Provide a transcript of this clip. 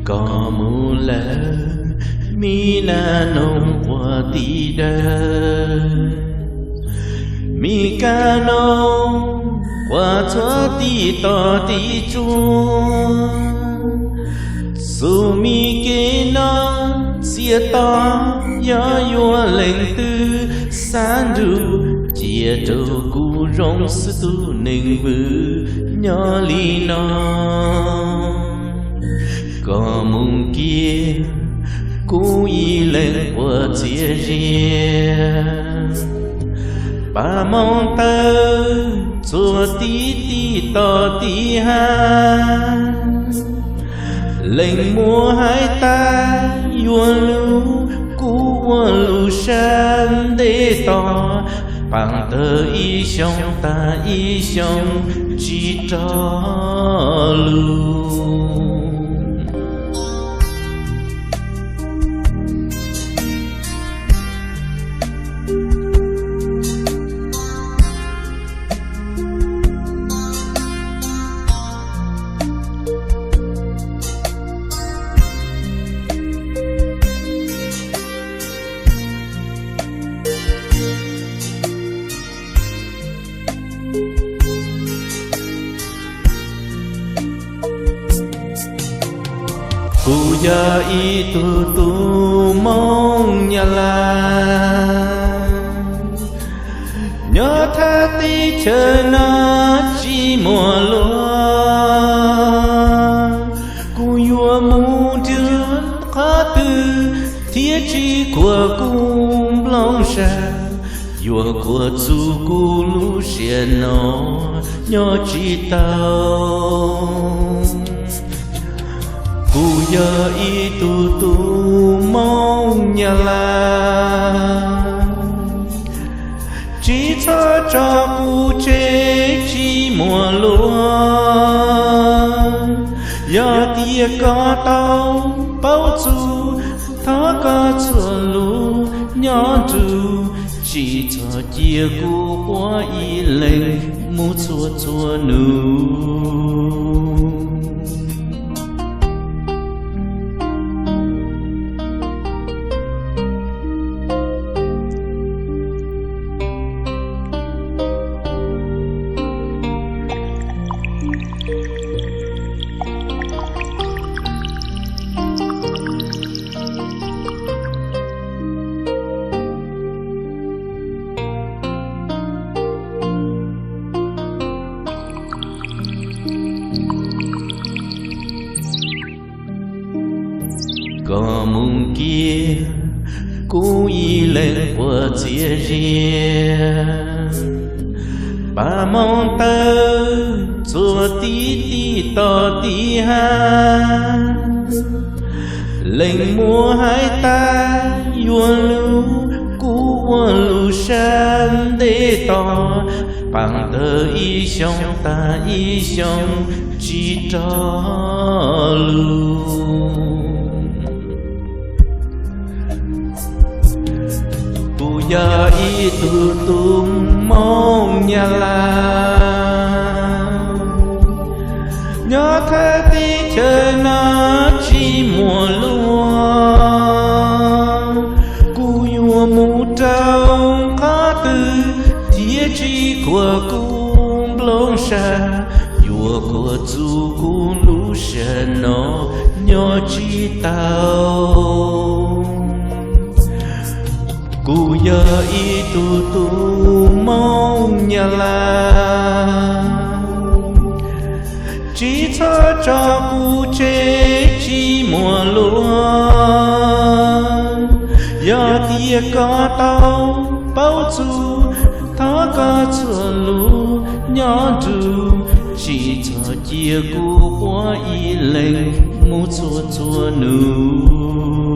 Koj mus lawm, mi nas noog quas tib dawb, mi kab noog quas txhua tib toj tib tsuas. Xub mi kev noj txiaj to, yog yuav leej twg xav nrug, cia rau kuv zoo xwb tus neeg vwm nyob li no. Koj mus kiag, kuv ib leeg quas txias zias, pab moos tawg txhua tib tij toj tib hab. Leej muam hais tas yuav lug, kuv ua lus sab ntev tos, paab tawg ib xyoos tas ib xyoos tsis rov lug. Kuv yog ib tug tub Moob Nyab Laj, nyob thaj teb chaws no tsis muaj luag. Kuv yuav mus rau qhov twg thiaj tsis khuam kuv nplooj sab, yuav khuam txug kuv lub siab no nyob tsis tau. Kuv yog ib tug tub Moob Nyab Laj, tsis txhob tso kuv tseg tsis muaj luag. Yog tias koj tau paub txug, thov koj txhua lus nyob nrug, tsis txhob cia kuv quaj ib leeg mus txhua txhua nub. Koj mus kiag, kuv ib leeg quaj txias zias, pab moos tawg txhua tib tij toj tib hab. Leej muam hais tas yuav lug, kuv ua lus sab ntev tos, paab tawg ib xyoos tas ib xyoos tsis rov lug. Kuv yog ib tug tub Moob Nyab Laj, nyob thaj teb chaws no tsis muaj luag. Kuv yuav mus rau qhov twg thiaj tsis khuam kuv nplooj sab, yuav khuam txug kuv lub siab no nyob tsis tau. Kuv yog ib tug tub Moob Nyab Laj, tsis txhob tso kuv tseg tsis muaj luag. Yog tias koj tau paub txug, thov koj txhua lus nyob nrug, Tsis txhob cia kuv quaj ib leeg mus txhua txhua hnub.